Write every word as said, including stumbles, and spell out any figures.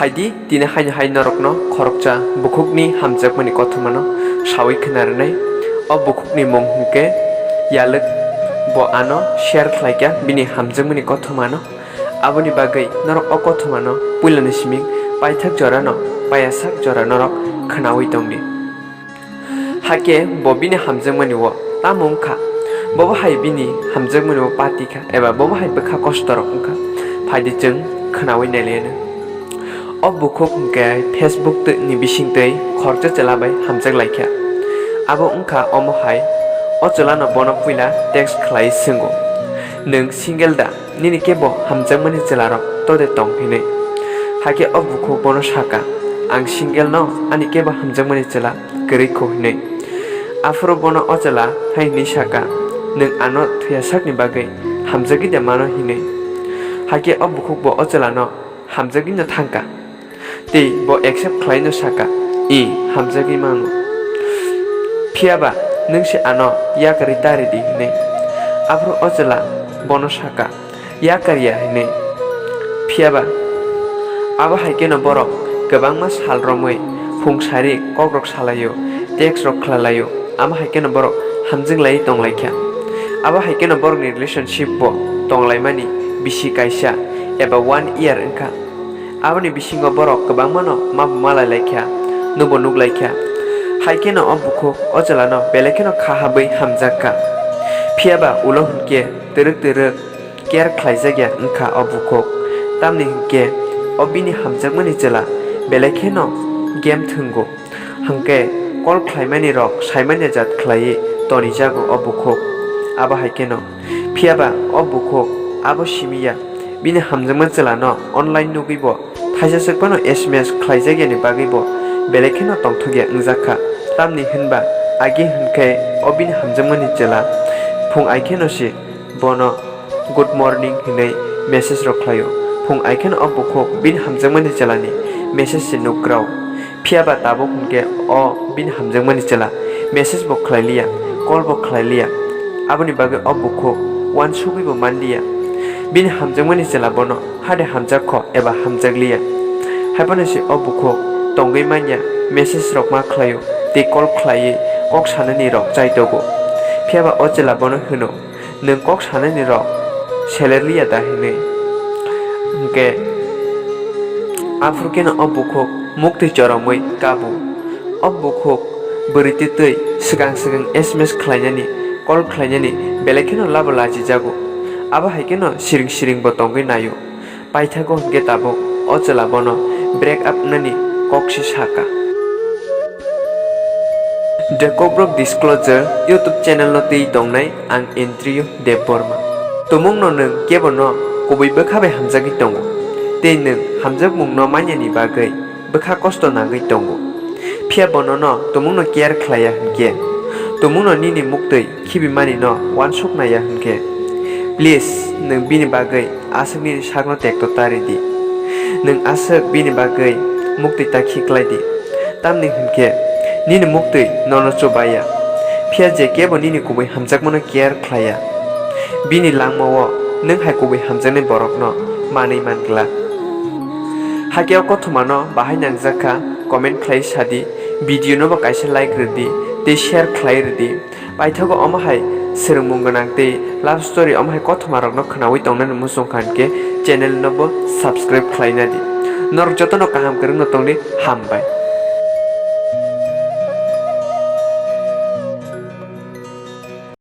Phaidi tini haino hai norokno khoroksa bukhukni hamjakmani kothomano sawi khna rwnai. O bukhukni mung hwnkhe Yalwk, bo ano share khlaikha bini hamjakmani kothomano. Aboni bagwi norok o kothomano puilani simi paithak jorano paiyasak jora norok khnawi tongdi. Hakhe bo bini hamjakmani o tamo wngkha, bobo hai bini hamjakmani o pati kha, eba bobo hai bwkha kostorok wngkha, phaidi chwng khnawi nailaianw. O bukhuk hwnkhe Facebook twi-, ni bisingtwi khoroksa chwla bai hamjak laikha. Abo wngkha omo hai, o chwlano bono puila text khlai swngo, "Nwng single da? Nini kebo hamjakmani chwlarok to de tong?" hinwi. Hakhe o bukhuk bono saka, "Ang single no, ani kebo hamjakmani chwla kwrwi kho," hinwi. Aphuru bono o chwla hai hwnwi saka, "Nwng ano thwiyasakni bagwi hamjagwi de mano?" hinwi. Hakhe o bukhuk bo o chwlano hamjagwi no thangkha. Tei bo accept khlai no saka, "I, hamjagwi mano. Phiya ba nwng se ano yakarwi ta ridi," hinwi. Aphuru o chwla bono saka, "Yakar ya," hinwi. Phiya ba abo hai kheno borok kwbangma sal romwi phung sari kokrok salaio, text rok khlalaio, amo hai kheno borok hamjwk laiwi tong laikha. Abo hai kheno borokni relationship bo tong laimani bisi kaisa eba one year wngkha. Aboni bisingo borok kwbangmano ma bo malai laikha, nukbo nuk laikha. Hai kheno o bukhuk o chwlano belai kheno kha habwi hamjak kha. Phiya ba ulo hwnkhe twrwk twrwk care khlaijak ya wngkha o bukhuk. Tamni hwnkhe o bini hamjakmani chwla belai kheno game thwngo. Hwnkhe call khlaimani rok saimanya jat khlaiwi tonijago o bukhuk. Abo hai kheno. Phiya ba o bukhuk abo simi ya. Bini hamjakma chwlano online nugwi bo thaisa swk phano S M S khlaijak yani bagwi bo belai kheno tongthok ya wngjak kha. Tamni hwnba agi hwnkhe o bini hamjakmani chwla phung ai kheno se bono "Good morning" hinwi message rok khlaio. Phung ai kheno o bukhuk bini hamjakmani chwlani message se nuk grao. Phiya ba tabuk hwnkhe o bini hamjakmani chwla message bo khlai liya, call bo khlai liya. Aboni bagwi o bukhuk uansugwi bo man liya. Bini hamjakmani chwla bono hade hamjak kho eba hamjak liya. Hai phano se o bukhuk tongwi man ya, message rok ma khlaio tei call khlaiwi kok sanani rok chai togo. Phiya ba o chwla bono hwno, "Nwng kok sanani rok seler liya da?" hinwi. Hwnkhe aphuru kheno o bukhuk muktwi choromwi kabo. O bukhuk bwrwi twi twi swkang swkang S M S khlainani, call khlainani belai kheno labo lachijago. Abo hai kheno siring siring bo tongwi naio. Paithago hwnkhe tabuk o chwla bono break up wngnani kok se saka. The Kokborok Disclosure YouTube channel no twi tongnai ang Andrew Debbarma. Tumungno nwng kebono kubui bwkha bai hamjagwi tongo, tei nwng hamjakmungno manyani bagwi bwkha kosto nangwi tongo. Phiya bonono tumungno care khlaiya hwnkhe, tumungno nini muktwi khibimanino uansuk naiya hwnkhe, please, nwng bini bagwi aswk nini sakno tekto ta ridi. Nwng aswk bini bagwi muktwi ta khiklai di. Tamni hwnkhe nini muktwi nono chubaiya. Phiya je kebo nini kubui hamjakmano care khlaiya, bini langmao nwng hai kubui hamjaknai borokno manwi man glak. Hakhe o kothomano bahai nangjak kha, comment khlai sadi, video no bo kaisa like rwdi tei share khlai rwdi. Paithago omo hai swrwngmung gwnang tei love story omo hai kothoma rokno khwnawi tongnani muchung kha hwnkhe channel no bo subscribe khlaina di. Norok jotono kaham kwrwngno tongdi, hambai.